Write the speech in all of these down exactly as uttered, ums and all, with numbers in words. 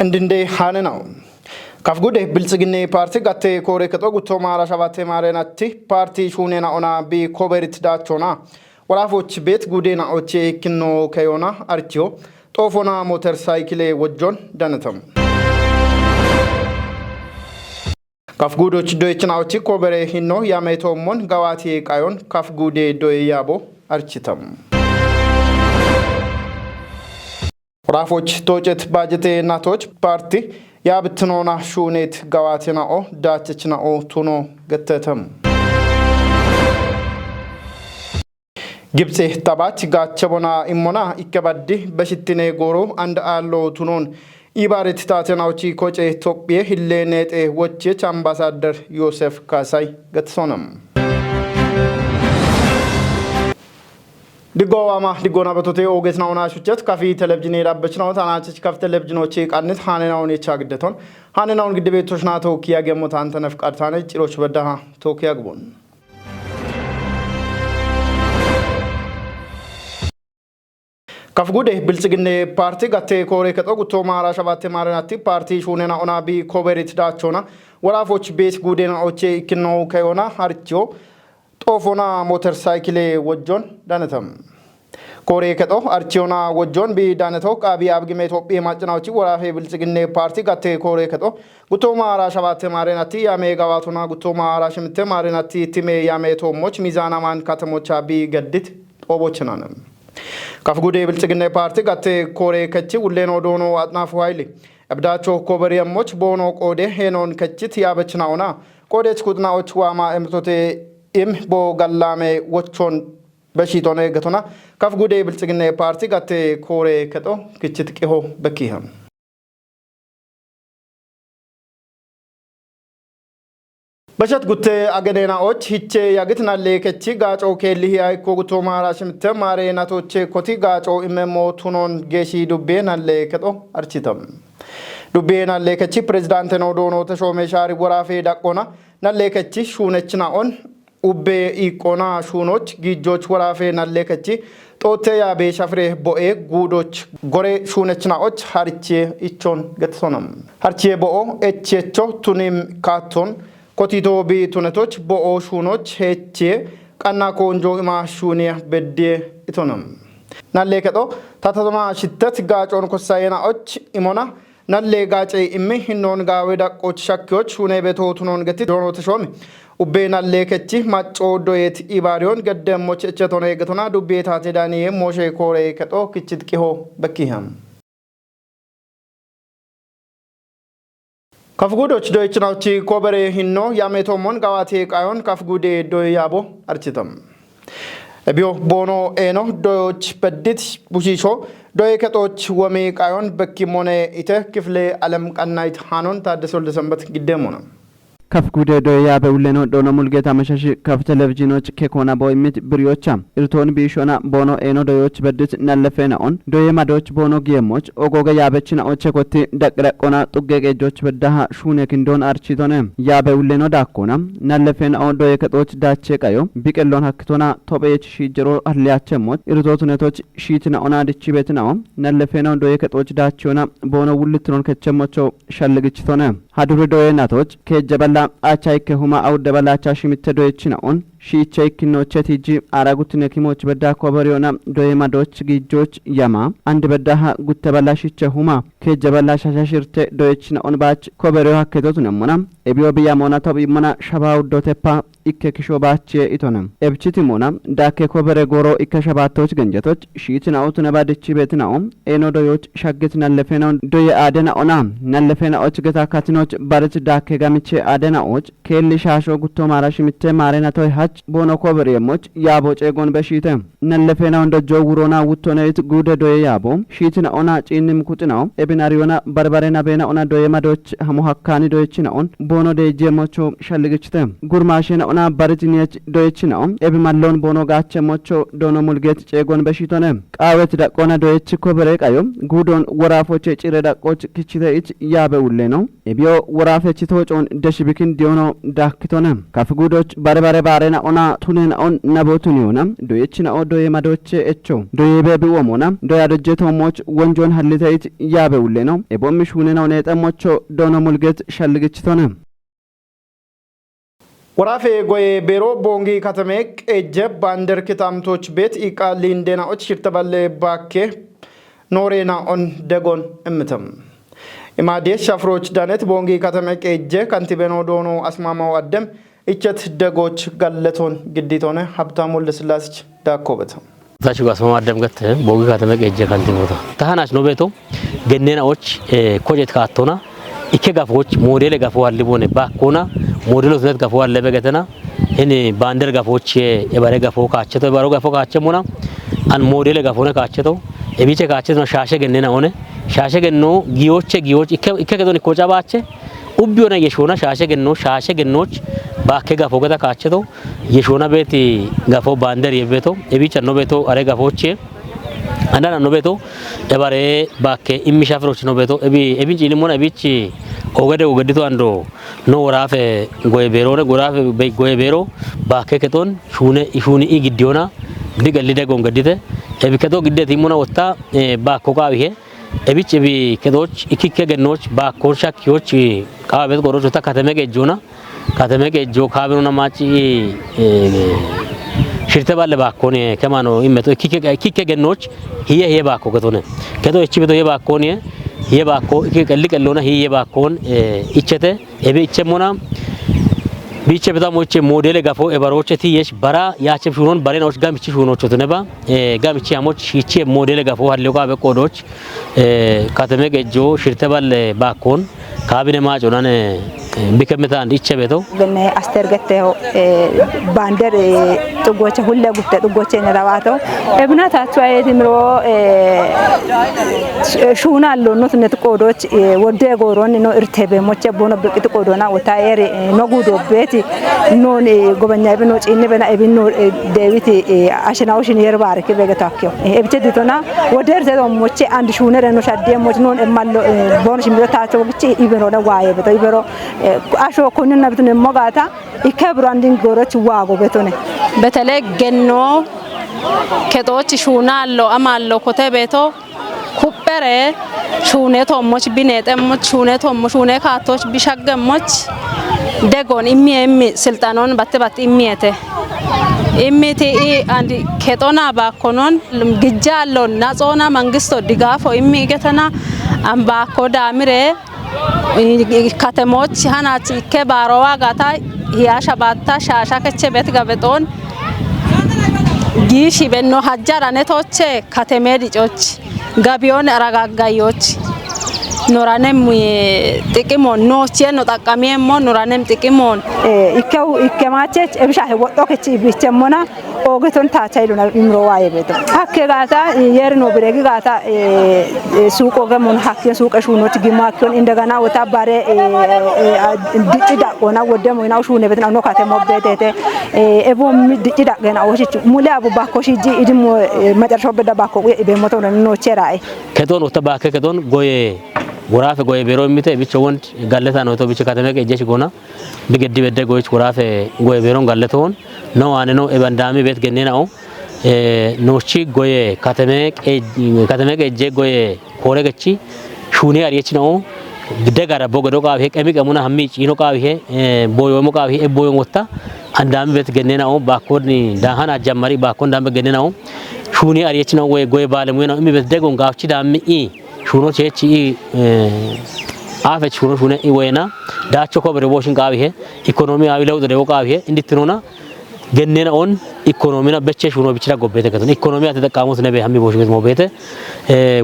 Indinde hane nao. Kafgude Biltsiginne Parti gatte kore kexo gutto maara shabatte mare natti parti shune na ona bi koberit dachona. Warafoch bet gude na oche kinno kayona archio. Xofona motorcycle wojjon danetam. Kafgudoch doyechina ochi kobere hinno yameto mon gawati qayon kafgude doye yabo architam. Warafoch tochet bajete natoch parti yabtnona shunet gawati na o dachechna o tuno gettetam. Gibtse tabachi gachebona immona ikkebaddi beshittine goro and allo tunon ibaret tatenaochi koce Tophiye hille nete wochech ambassador Yosef Kasay getsonam. Diggo ama diggona betote ogesna ona shuchet kafi televizine dabbechna tanachich kaf televizinochi qannit hanena oni chagdeton hanena on gidde betoshna to kiya gemo tante nefqad tane ciroch beddaha to kiya gbon. Kafgude Biltsiginne Parti gatte kore kexo gutto maara shabatte mare natti parti shunena ona bi koberit dachona. Warafoch bet gudena oche kinno kayona harcho. Xofona motorcycle wojjon danetam. Kore kexo archiona wojjon bi daneto qabi abgime Tophiye macnaochi warafe Biltsiginne Parti gatte kore kexo gutto maara shabatte mare natti yame gawatona gutto maara shimte mare natti time yame tomoch mizana man katamocha bi gaddit xobochinanam. Kafgude Biltsiginne Parti gatte kore kechi wulleno dono atnafu hayli. Ebdacho koberi yammoch bono qode henon kechit yabechna ona. Qodech kutna och wama emtote im bo gallame wochon beshitone getona. Kafgude Biltsiginne Parti gatte kore kexo kichit qiho bekiham. Bashat gutte agenena och hiche yagit nalle kechi gacho kelli hiya ikko gutto maara shimte mare natoche koti gacho imemo tunon geshi dubbe nalle kexo architam. Dubbe nalle kechi presidente no dono teshome shari warafe daqona nalle kechi shunechna on ubbe iqona shunoch gijjoch warafe nalle kechi xote yabe shafre bo'e gudoch gore shunechna och hariche ichon getsonam. Harche bo'o echecho tunim katon kotito bi tunetoch bo'o shunoch heche qanna konjo ima shuniya bedde itonam. Nalle kexo tatatona shittet gacon kossayena och imona nalle gace immi hinnon gawe daqqoch shakkiyoch hune beto tunon geti dono teshomi. Ubbe nalle kechi macco doyet ibariyon geddemmoch echetone getona dubbe tate daniye moshe kore kexo kichit qiho bekiham. Kafgudoch doyechnaochi kobere hinno yameto mon gawate qayon kafgude doye yabo architam. Ebio bono eno doyoch bedit bushisho doye kexoch womi qayon bekkimone ite kifle alem qannayt hanon Taddese Woldesenbet giddemona. Kafgude doye yabe ulleno dono Mulgeta Mashashi kaf televizinoch kekona bo imit biryocha. Irton bishona bono eno doyoch bedit nallefena on doye madoch bono giyemoch ogoge yabechna oche kotti daqdaqona xugge qejoch beddaha shune kindon architone. Yabe ulleno dakkona nallefena on doye kexoch dache qayo biqellon hakkitona topheyech shijero halliyachemoch irtotunetoch shiitina ona dichibetina on nallefena on doye kexoch dachona bono wullitron kechemocho shalligichitone. Haduri doye natoch kejje balla acha ikke huma awudde balla acha shimitte doyechina on shiiche ikkinnoche tiji ara guttine kimoch bedda koberiona doye madoch gijjoch yama andi bedda ha gutte balla shiche huma kejje balla shasha shirte doyechina on bach koberio hakketotunemona ebio biyamona tobimmona shaba uddotepa ikke kisho baachiye itone. Ebchiti mona dakke kobere goro ikke shabaatoch genjetoch shiitina utune badichi betina o eno doyoch shaggit nallefena doye adena ona nallefena och geta katinoch barit dakke gamiche adena och kelli shasho gutto mara shimitte mare natoy hach bono kobere yemoch yabo cegon beshite. Nallefena ondo jo wurona wuttoneit gude doye yabo shiitina ona ciinnim kuxinawo ebinariyona barbare nabena ona doye madoch hamo hakkani doyechina on bono de jemocho shalligichite. Gurmashena na baritiniyech doyechinao ebi mallon bono gaache mocho doono mulget ceegon beshitone. Qaawet daqqona doyech kobere qayo guudon woraafoche cire daqqoch kichite ich yaabe ulleno. Ebiyo woraafechi toocoon deshibikin diyono daakkitone. Kafi guudoch bare bare baarena ona tunena on nabotuniyoona doyechinao doye madoche echo doye bebi womona doya dojje toomoch wonjoon hallite ich yaabe ulleno. Ebo mish hunena oneexe mocho doono mulget shalligichitone. Woraafe goye beero boongi katame qeejje baander kitaamtoch beet iqqa liindeena och shirte balle baakke nooreena on degon immitam. Imaadee shafroch danet boongi katame qeejje kantibeno doono asmaamaw addem ichet degoch galletoon gidditone Habtaam Wolde Sillaasich daakkoobeta. Tashi gasma addem gatte bogi katame qeejje kanti bota. Tahanach no beto gennena och kojet kattona ikke gafoch modele gafo halli bone bakkona modelo sunet gafo halle begetena. Hini bander gafoch ebare gafo kacheto ebaro gafo kachemona an modele gafone kacheto ebiche kacheto shashe gennena one shashe genno giyoche giyoch ikke ikke gedon ikko cabache ubbi ona yeshona shashe genno shashe gennoch bakke gafo geta kacheto yeshona beti gafo bander yebeto ebicha no beto are gafoche andana no beto ebare bakke immi shafroch no beto ebi ebin cini mona ebichi ogede ogedito ando no woraafe goye beero ne woraafe be- goye beero bakke keton shune ishuni i giddiyona diga lide gon gedite ebi keto gidde timuna wotta bakko qawihe ebich ebi ketoch ikikke gennoch bakkon shakkiyoch qawa bet goroch wotta katame gejjona katame gejjo kabinona machi shirte balle bakkon kemano immeto ikikke ikikke gennoch hiye hiye bakko ketone keto echi beto hiye bakkon hiye bakko ikikke kelli kellona hiye bakkon ichete Ebe ichemona biche beta moche modele gafo ebaroche ti yesh bara yachem shunon bare na och gamichi shunocho tuneba gamichi amoch hichi modele gafo halle ko abe kodoch kateme gejo shirte balle bakon kabine macho nane bikemeta and iche beto. Benne aster gette bander xuggoche hulle gutte xuggoche ne rawato ebna tachu ayeti miro shuna allo no tunet qodoch wodde goron no irtebe moche bono bekit qodona wota eri no gudo beti non gobanya ebe no chinni bena ebe no dewiti ashina oshin yer barki bege takyo ebite ditona wodde irte do moche and shunere no shadde moch non emallo bono shimiro tacho gichi ibero da waye beto ibero asho konnin nabitun mogata Ikke buro andin goroch waago betone. Betele genno kexoch shuunaallo amaallo kote beto kuphere shuune toommoch bineexemmoch shuune toommo shuune kaattoch bishaggemmoch degon immiye immi silxanon batte batte immiyete. Immiti i and kexona baakkonon gijjaallo naxoona mangisto digaafo immi getena ambaakko daamire Katemoch hanach ikke baarowa gata hiya shabatta shaasha keche bet gabexon giishi benno hajjara netoche kateme dicoch gabiyon aragaggayoch noranem xiqimon noochie no xaqqamiyemmo noranem xiqimon. Ikkewu ikkemachech ebishahe wodho kechi ibichemmona Oogeton taacha ilona imro waaye beeto. Hakke gaata yeeri no biregi gaata suuq ooge mun hakken suuqe shuunoch gimmo hakken indegana wota bare dicci daqqona wodde moyna shuune betin awno kate mobbe tete ebo mi dicci daqqena oshich mule abu bakko shiji idimo macarsho bedda bakko quye ibe moto no cherae. Keton wota bakke keton goye worafe goye bero immite bicho wond galleta no to bicho kateme ke jesh gona. Bigeddi bedde goyich woraafe goye beeron galle tohon no waane no ebandaami beet genneena'o noochi goye kateme qeejje goye koore gechi shuunee ariyechina'o degara bogedo qaawihe qemi qemuna hammi ciino qaawihe boyoomo qaawihe ebboyon wotta andaami beet genneena'o baakkonni daahan ajjammari baakkon daambe genneena'o shuunee ariyechina'o woye goye baalemuyena'o immi beet degon gaafchi daammi i Shuno chechi i afe shuno shune i wena dacho ko bere boshin qawihe ekonomi awi lewdo dewo qawihe indittinona gennena on ekonomina beche shuno bichira gobbete keton ekonomi ate taqamus nebe hammi boshin mo bete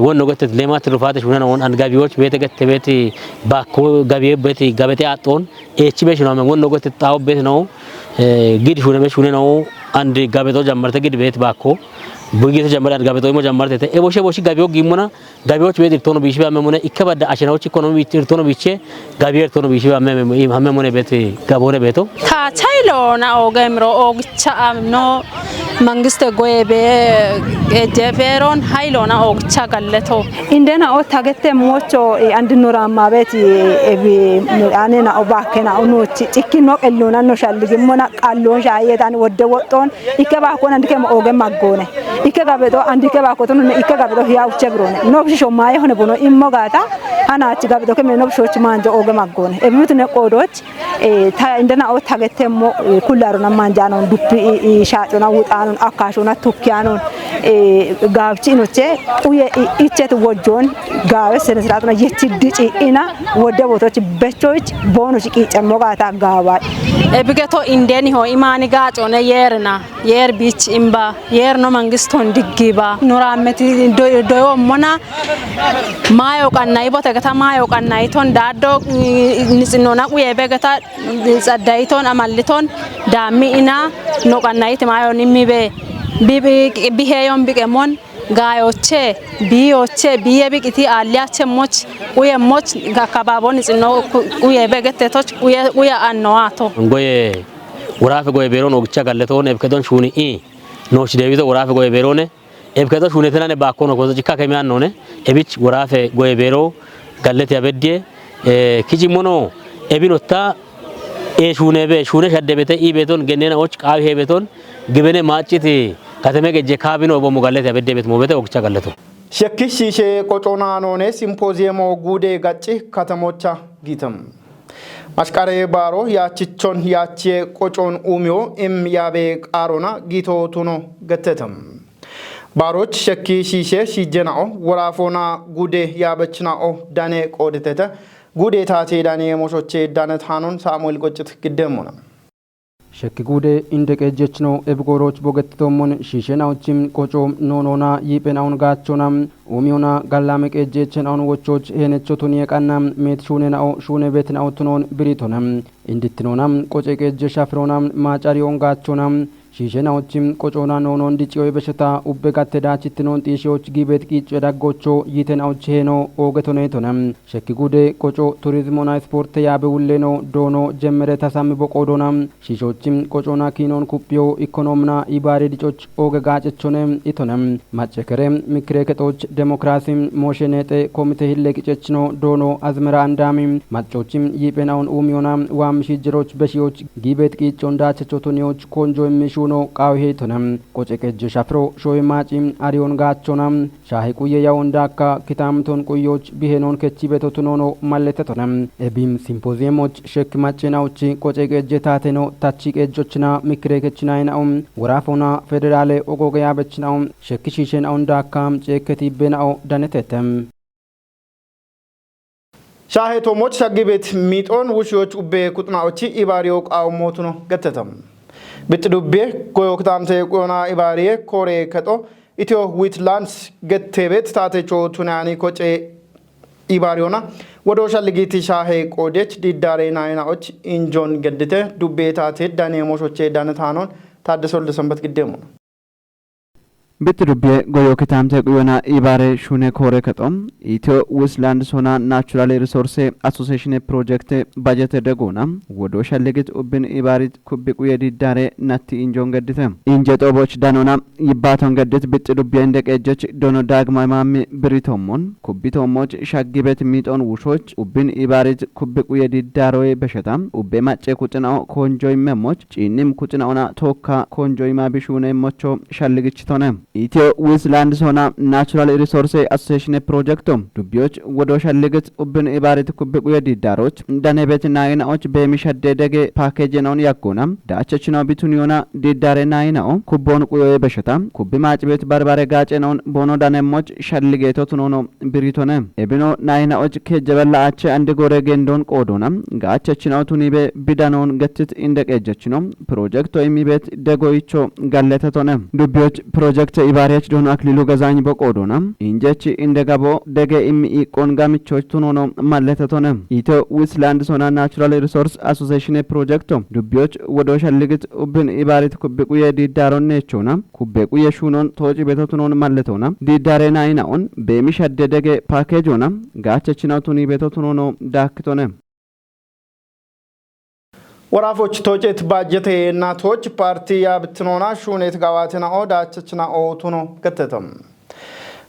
wonno gette lemat rufate shunana on an gabiyoch bete gette beti bakko gabiye beti gabete aton echi be shuname wonno gette tawo beti no gidi shuname shuneno andi gabeto jammarte gidi beti bakko Bugi te jammare an gabe to imo jammarte te. E boshe boshi gabe o gimona, gabe och be dirtono bishi ba memone, ikke badda ashena och kono bi dirtono biche, gabe dirtono bishi ba memone, hamme mone bete, gabone beto. Ta chailo na ogemro og cha amno mangiste goye be eje beron hailo na og cha galleto. Indena o tagette mocho, e, andinora mabeti, e, bi, anena o bakena o nochi, ikkino qellona no shalligimona qallon shayetan wodde wotton, ikke bakona ndike mo oge maggone. Ikke gabedo andike bakoton ikke gabedo hiya uche brone. No bisho maye hone bono immo gata, hana achi gabedo ke me no bisho manjo oge maggone. E bimit ne qodoch, e, ta indena o tagettemmo, e, kullarona manjanon duppi, i, i, shacona wuxanon akkashona tukkiyanon, e, gabchi noche uye, i, ichet wojjon gawe sene siratona yechi dici ina wodde botoch bechoich bono shiqicemmo gata gawa. Ebigeto indeni ho imani gacone yerna, yer bich imba, yer no mangiston diggiba. Nurammeti do-, doyo mona mayo qannayi bote gata mayo qannayi ton daddo, mm, nitsinona quye be gata tsaddayiton amalliton dammi ina no qannayiti mayo nimmi be bi-, bi-, biheyon biqemon gayoche biyoche biye biqiti alliyache moch quye moch akababon nitsinno qu-, quye be gettetoch quye, quye annowato. Goye, worafe goye beron ogcha galleton ebkedon shuni i. Nochi debito worafe goye berone. Ebketo shunetena ne bakkono koto cikka kemi annone, ebich worafe goye bero galleti abeddiye, e, kiji mono, ebinotta, e, shune be, shune shadde bete, i beton, gennena och, qawi he beton, gibene macciti, kateme gejje kabino bomo galleti abeddiye bet mo bete, ogcha galleto. Shekki shiishe qocona noone simpooziyemo guude gacci katamocha giitam. Mashqare baaro yaachichon yaachiye qocon uumiyo im yaabe qaarona giito tuno gettetam. Baaroch shekki shiishe shiijjena'o, woraafona gude yaabechina'o dane qoodetete, gude taate dane moshoche dane taanon Saamu'el Qoccit giddemmona. Shekki gude inde qeejjechino ebigooroch bogettitommon shiishena'ochim qoco noonona yiiphena'on gaachona, uumiyona gallame qeejjechena'on wochoch heenecho tuniye qanna meet shuunena'o shuune beetina'o tunon biritona, indittinona qoce qeejje shafirona maacariyon gaachona, shiishe naochi qocona noonon diciyoy besheta ubbe gatte daachittinon xiisheyoch giibet qiiccoe daggocho yiite naochi heeno oogetonetona. Shekki gude qoco turizmona isporte yaabe wulleno doono jemmere tasammi boqoodona. Shiishochi qocona kiinon kuphiyo ikonoomina ibaare dicoch ooge gaacechone itona. Macce kere mikire kexoch demokrasi mooshe neexe komite hille qicechino doono azmera andaami. Maccochi yiiphe naon uumiyona waammi shiijjeroch beshiyoch giibet qiiccon daachecho tuniyoch konjo immi shuuno qaawi heytona. Qoce qejje shafiro shoye maaci ariyon gaachona. Shaahe quye yawon daakka kitaamton quyoch bihenon kechi beto tunono malletetona. Ebim simpoziyemoch shek macce naochi qoce qejje taateno tachi qejjochina mikire kechinaye na'o woraafona federaale ogoge yaabechina'o shekki shiishe na'on daakka ceekketi be na'o danetete. Shaahe toomoch shaggibet miixon wushiyoch ubbe kuxina'ochi ibaariyo qaawomootuno getteta. Bixxi dubbiye goyo kitaamte quyona ibaariye koore kexo Itiyo Witlands getteebet taatecho tunayani koce ibaariyona wodo shalligiti shaahe qoodech diddaare nayina'och injon geddite dubbe taate dane mooshoche dane taanon Taadde Solde Sanbat giddeemona. Bitti dubbiye goyo kitaamte quyona ibaare shune koore kexo Itiyo Wisland sona Natural Resource Association Project bajete degona wodo shalligit ubbin ibaarit kubbi quye diddaare natti injon geddite. Inje xooboch danona yibbaaton geddit bitti dubbiye inde qeejjech dono daagma imaammi biritommon kubbi toommoch shaggibet miixon wushoch ubbin ibaarit kubbi quye diddaaroye besheta ubbe macce kuxina'o konjo immemmoch ciinnim kuxina'ona tookka konjo ima bishuune immocho shalligichitone. Itiyo Wisland sona Natural Resource Association Projecto dubbiyoch wodo shalligit ubbin ibaarit kubbi quye diddaaroch danebet nayina'och beemi shadde dege paakejena'on yaggona daachechino bituniyona diddaare nayina'o kubbon quyoye besheta kubbi maacibet barbare gaacena'on bono danemmoch shalligeto tunono biritone. Ebino nayina'och kejjebella ache ande gore gendon qoodona gaachechino tunibe bidanon gettit inde qeejjechino projekto immibet degoyicho galletetone. Dubbiyoch projekte Ibaarech Don Aklilu Gazany Boqodona, Injech Indegabo, Dege Imi Iqon Gamichoch Tunono, Malletetone, Ito Wisland Sona Natural Resource Association Projecto, Dubioch Wodo Shalligit Ubin Ibarit Kubiquye Didaron Nechona, Kubequye Shunon, Toji Betotunon Malletona, Didare Nainaon, Bemi Shadde Dege Package Ona, Gacha Chinatuni Betotunono, Daktone. Warafoch Tojet Bajete Natoch Party Abtinona Shunet Gawatina Oda Chachina Otuno Gatetum.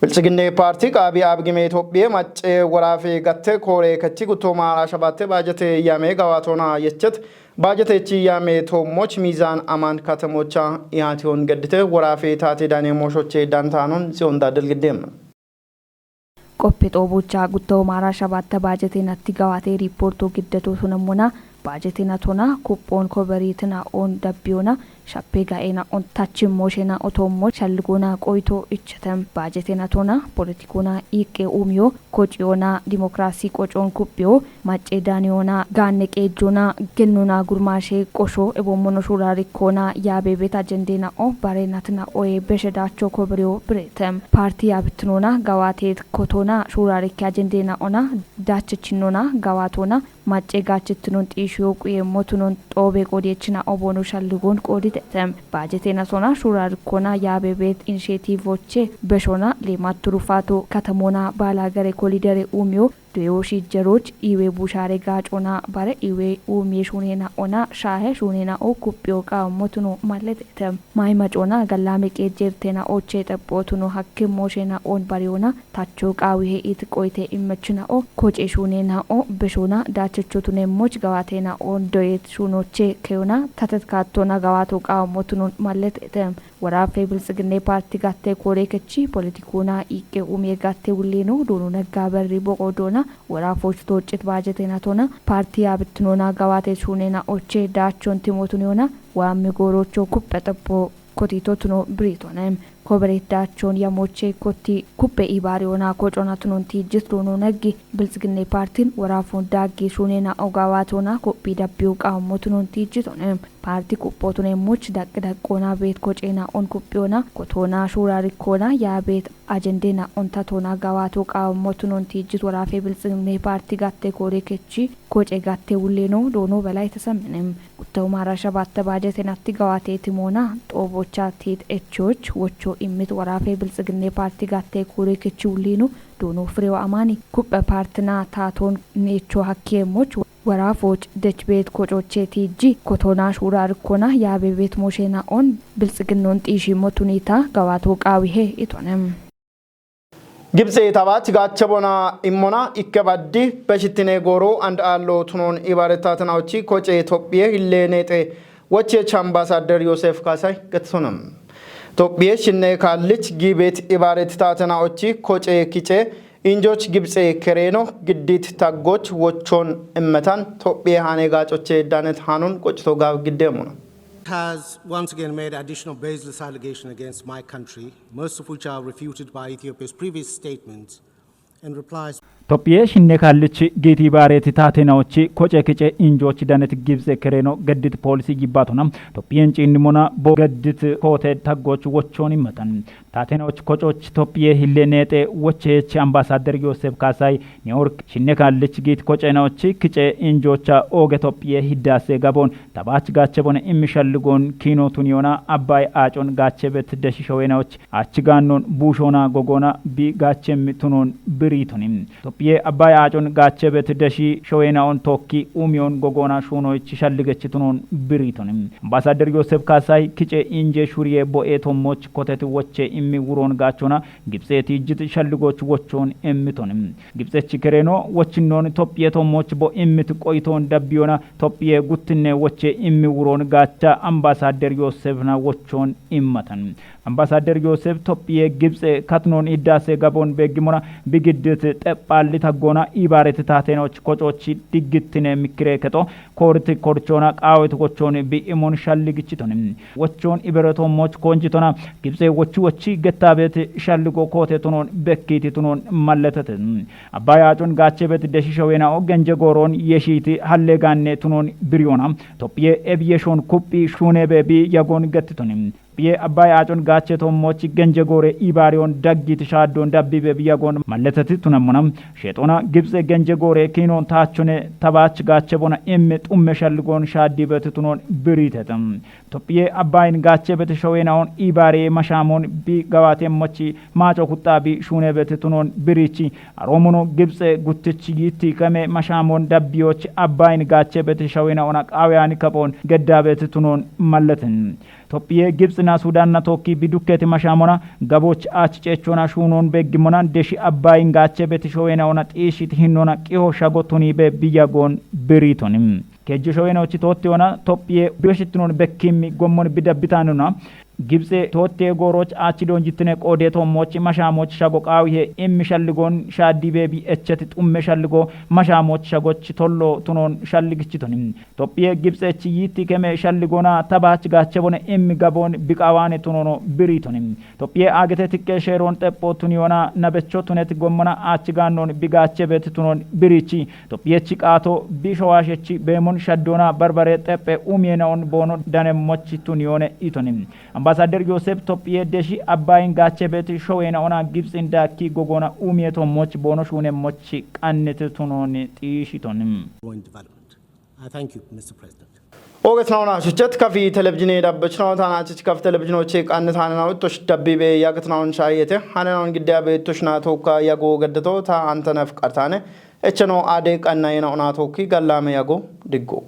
Bilchigine Party Kabi Abgime Topie Mache Warafe Gate Kore Kachi Gutoma Rashabate Bajete Yame Gawatona Yechet Bajete Chi Yame To Moch Mizan Aman Katamocha Iation Gadite Warafe Tate Dane Moshoche Dantanon Sionda Delgedem. Qoppe xoobucha gutto mara shabatta baajeteen atti gawaate riippoorto giddato sunemmona baajeteen atona kuphoon koberiitina oon dabbiyoona shappe gaena on tachim mooshena otoommo shalligoona qoyto ichetem baajeteen atona politikona iiqqe uumiyo kociyoona dimokiraasi qocoon kuphiyo macce daaniyoona gaanne qeejjoona gennona gurmaashe qosho ebommono shuuraarikkoona yaabeebet ajendeena o bareenatina oye beshe daacho koberiyo bireetem paarti yaabitinoona gawaateet kotoona shuuraarikke ajendeena ona daachechinona gawaatona macce gaachetinon xiishiyo quye motunon xoobe qoodiyechina oboono shalligoon qooditete baajeteena sona shuuraarikkona yaabeebet inishetiivoche beshona leematturufaato katamoona baalaagare kolidere uumiyo doyoo shiijjeroch iwe bushaare gaacona bare iwe uumiye shuneena ona shaahe shuneena o kuphiyo qaawo motuno malletete mayi macoona gallaame qeejjeerteena oche xephootuno hakke mooshena on bariyoona tacho qaawihe it qoyte immechina o koce shuneena o beshona daachochotuneemmoch gawaateena on doyeet shunoche keyona tatetkaattoona gawaato qaawo motunon malletete. Warafe biltsiginne paarti gatte koore kechi politikuna iqqe umie gatte wullino dono nagga berri boqo doona warafoch toccit baajetenatona paarti abittinona gawate shuunena oche daachon timotuniyona waammi goorocho kuppe xeppo kotitotuno biriitone. Kobere daachon yamoche kotti kuppe ibaariyona koconatunon tiijjit dono naggi biltsiginne paartin warafon daaggi shuunena ogawatona kophi dabbiyo qaamotunon tiijjitone. Paarti kuphootuneemmoch daqqi daqqoona beet koceena on kuphiyona kotoona shuuraarikkoona yaa beet ajendeena ontatoona gawaato qaawammotunon tiijjit waraafe biltsiginne paarti gatte koore kechi koce gatte wulleeno doono belay tesemmenem. Guttawu maara shabatte baajetenatti gawaate timoona xoobocha tiit echoch wocho immit waraafe biltsiginne paarti gatte koore kechi wulleeno doono firewa amaani kuphe paartina taatoon neecho hakkiyeemmoch Warafoch dechbet kocoche tiji kotona shura rikona yabe bet moshena on biltsiginnon xishi motunita gawato qawihe itonem. Gibtse tabat gache bona immona ikke baddi beshitine goro and allo tunon ibaretatana ochi koce Tophiye hille nete woche ambasadder Yosef Kasay getsonam. Tophiye shinne kallich gibet ibaretatana ochi koce kice Injoch Gibtse kereeno giddit taggoch wochon immetan Tophiye hane gacoche danet hanon qoccito gaw giddemuna. Has once again made additional baseless allegation against my country, most of which are refuted by Ethiopia's previous statements and replies. Tophiye shinne kallich giti bareti tatena ochi koce kice injoch danet Gibtse kereeno giddit polisi gibbatona Tophiyen cinnimona bo giddit kote taggoch wochon immetan. Tatenoch kococh Tophiye hille nete wochech ambasadder Yosef Kasay New York shinne kallich git kocenoch kice injocha oge Tophiye hiddase gabon tabach gache bone immishalligon kino tuniyona abbay acon gache bet deshi showenoch achi gannon bushona gogona bi gachem tunon biritonim. Tophiye abbay acon gache bet deshi showena on tokki umiyon gogona shunoich shalligech tunon biritonim. Ambasadder Yosef Kasay kice inje shuriye bo'e tommoch kotet woche immi wuron gachona Gibtse tijjit shalligoch wochon emmitonim. Gibtsechi kereno wochinnon Tophiye tommoch bo immit qoyton dabbiyona Tophiye guttinne woche immi wuron gacha ambasadder Yosefna wochon immatan. Ambasadder Yosef Tophiye Gibtse katnon iddase gabon beggimona bigiddit xeppalli taggona ibaret tatenoch kocochi diggittine mikire keto korti korchona qaawet wochon bi imon shalligichitonim. Wochon ibereto moch konchitona Gibtse wochi wochi gettabet shalligo kote tunon bekkiti tunon malletete. Abbay acon gache bet deshi showena o genje goron yeshiti halle ganne tunon biriyona Tophiye ebi yeshon kuphi shunebe bi yagon gettitonim. Tophiye Abbaay Acon gaache toommochi genje goore ibaariyoon daggiiti shaaddoon dabbiibe biyagoon malleteti tunammonam. Sheexoona Gibtse genje goore kiinoon taachone tabaach gaache bona imme xumme shalligoon shaaddiibeti tunoon biriiteta. Tophiye Abbaayin gaache beti showeenaoon ibaaree mashaamoon bi gawaateemmochi maaco kuxxaa bi shuunebeti tunoon biriichi. Aroomono Gibtse guttichi yiitti kame mashaamoon dabbiyoochi Abbaayin gaache beti showeenaoona qaaweyaani kaphoon geddaabeti tunoon malletin. Tophiye Gibtsina Sudanna tookki bi dukkeeti mashaamona gaboochi aachi ceechoona shuunoon beeggimona deshi Abbaayin gaache beti showeenaoona xiishiti hinnoona qiho shago tuniibe biyagoon biriitoni. Kejji showeenaochi toottiyoona Tophiye bibeshittinoon bekkimmi gommon bidabbitaanona. Gibtse toottee goorooch aachi doonjittine qoodee toommochi mashaamochi shago qaawihe immi shalligoon shaaddiibeebi echeti xumme shalligoo mashaamochi shagochi tolloo tunoon shalligichitoni. Tophiye Gibtsechi yiitti keme shalligoona tabaach gaache bone immi gaboon biqaawaane tunoono biriitoni. Tophiye aagete tiqqe sheeroon xephoo tuniyoona nabecho tuneti gommona aachi gaannoon bigaache beeti tunoon biriichi. Tophiyechi qaato bi showaashechi beemon shaddoona barbare xephe umiyenaoon boono danemmochi tuniyoone itoni. Ambaasaadder Yoosef Tophiye deshi Abbaayin gaache beeti showeenaoona Gibtsin daakki gogoona umiye toommochi boono shuunemmochi qanniti tunooni xiishitoni. Ongoing development. I thank you, Mister President. Oogetinaona shuchet kafi televizhiinii dhabbechinaona taanaachich kafi televizhiinoochi qannitaaninaona ittosh dabbiibe yaagitinaona shaayete haninaona giddeyabe ittosh naa tookka yago gaddato ta antanaf qartaane echeno aade qannayenaona tookki gallaame yago diggo.